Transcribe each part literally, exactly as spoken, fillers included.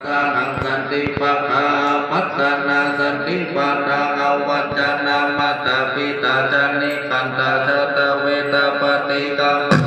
Arahaṃ santi pakkhā apattanā santi pādā avañcanā mātā pitā ca nikkhantā jātaveda paṭikkama.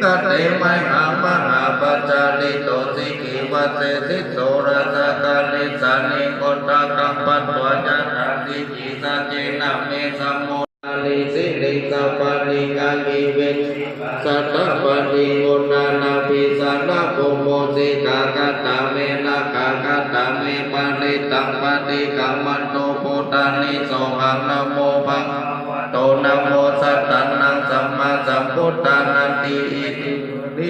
Kate mayhaṃ mahāpajjalito sikhī vajjesi soḷasa karīsāni udakaṃ patvā yathā sikhī sacchena me samu Nālī siriṃsapāni gāgī veghi satapadī uṇṇānābhī sarabū mūsikā katā me rakkhā katā me parittaṃ paṭikkamantu bhūtāni. Sohaṃ namo bhagavato namo sattannaṃ sammāsambuddhānanti. Itipi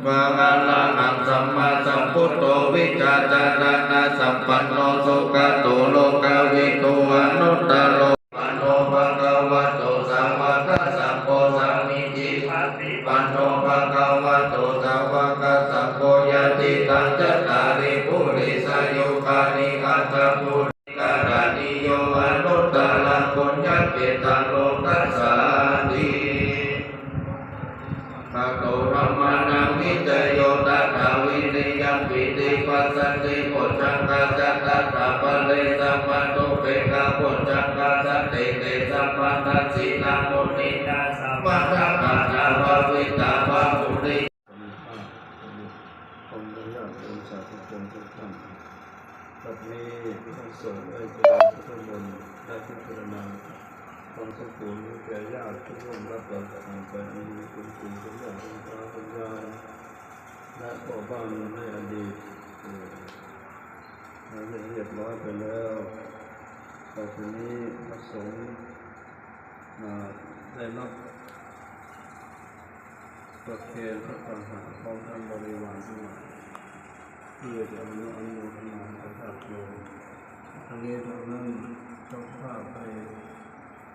so arahaṃ sammāsambuddho vijjācaraṇasampanno sugato lokavidū anuttaro. Panno bhagavato sāvakasaṅgho sāmīcipaṭipanno bhagavato sāvakasaṅgho yadidaṃ cattāri purisayugāni aṭṭha puri karaṇīyo anuttaraṃ puññakkhettaṃ lokassāti. Tato dhammānaṃ vicayo tathā viriyaṃ pīti passaddhi bojjhaṅgā ca tathāpare sabbadupekkhā bojjhaṅgā sattete sabbadassinā muninā sammadakkhātā bhāvitā bahulī ของญาติโยมสาธุชนทุกท่าน บัดนี้พระสงฆ์ได้เจริญพุทธมนต์ ได้พิจารณาความสมควรแก่ญาติผู้ล่วงลับเราจากกันไป อันมีคุณปู่คุณย่าคุณตาคุณยาย และพ่อบ้านในอดีต เอ่อ เราได้เรียบร้อยไปแล้ว ต่อไปนี้พระสงฆ์ อ่า ได้รับประเคนภัตตาหารพร้อมทั้งบริวารทั้งหลาย เพื่อจะอนุ อนุโมทนาให้กับญาติโยม ทั้งนี้ทั้งนั้นเจ้าภาพได้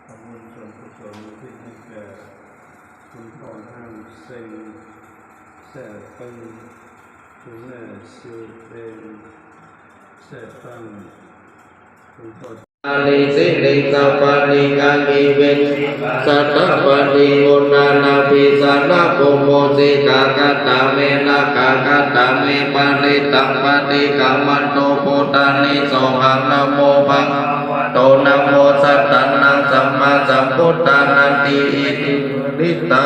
ทำบุญส่วนกุศลอุทิศให้แก่คุณพ่อห้างเซ็งแซ่เปิ้ง คุณแม่ซิวเปงแซ่ตั้ง คุณพ่อ Nālī siriṃsapāni gāgī veghi satapadī uṇṇānābhī sarabū mūsikā katā me rakkhā katā me parittaṃ paṭikkamantu bhūtāni. Sohaṃ namo bhagavato namo sattannaṃ sammāsambuddhānanti. Itipi so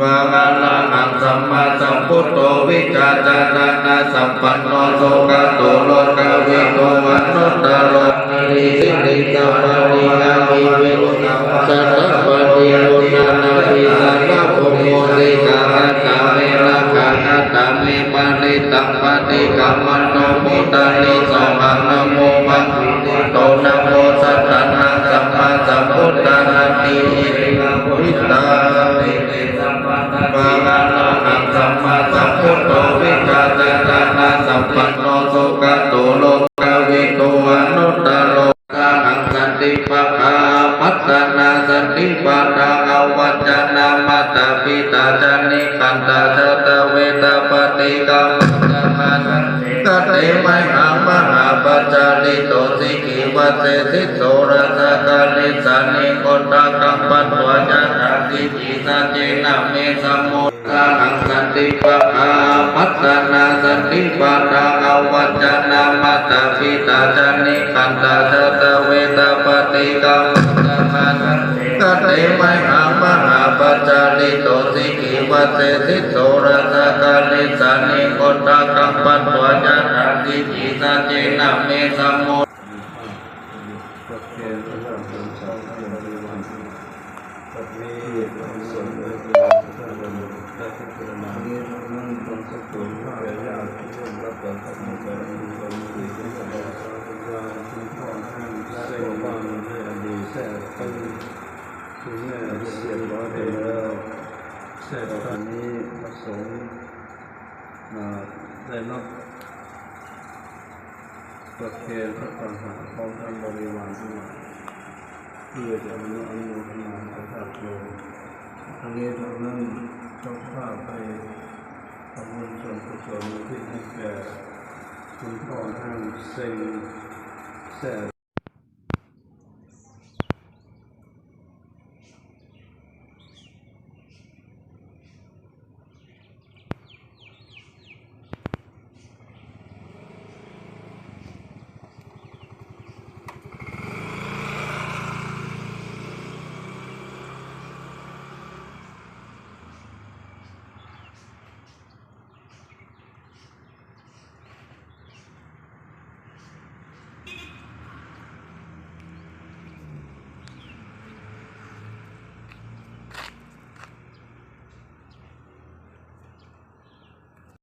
arahaṃ sammāsambuddho vijjācaraṇasampanno sugato lokavidū anuttaro. Nālī siriṃsapāni gāgī veghi satapadī uṇṇānābhī sarabū mūsikā katā me rakkhā katā me parittaṃ paṭikkamantu bhūtāni. Sohaṃ namo bhagavato namo sattannaṃ sammāsambuddhānanti. Itipi so arahaṃ sammāsambuddho vijjācaraṇasampanno sugato lokavidū anuttaro. Arahaṃ santi pakkhā apattanā santi pādā avañcanā mātā pitā ca nikkhantā jātaveda paṭikkama. Kate mayhaṃ mahāpajjalito sikhī vajjesi soḷasa karīsāni udakaṃ patvā yathā sikhī sacchena me samu Arahaṃ santi pakkhā apattanā santi pādā avañcanā mātā pitā ca nikkhantā jātaveda paṭikkama. Kate mayhaṃ mahāpajjalito sikhī vajjesi soḷasa karīsāni udakaṃ patvā yathā sikhī sacchena me samu ประเคนพระสงฆ์สามท่านบริวาร บัดนี้พระสงฆ์ได้เจริญพระพุทธมนต์ ได้พิจารณา นี้ทั้งนั้นความสมควรแก่ญาติที่ร่วมรับประทานอาหาร อันมีความสุข คุณพ่อห้างแซ่ บ้านในอดีต แซ่ตั้ง คุณแม่เรียบร้อยไปแล้ว แซ่ ต่อไปนี้พระสงฆ์ อ่า ได้รับประเคนภัตตาหารพร้อมทั้งบริวารทั้งหลาย เพื่อจะอนุ อนุโมทนาให้กับญาติโยม ทั้งนี้ทั้งนั้นเจ้าภาพได้ทำบุญส่วนกุศลอุทิศให้แก่คุณพ่อห้างเซ็งแซ่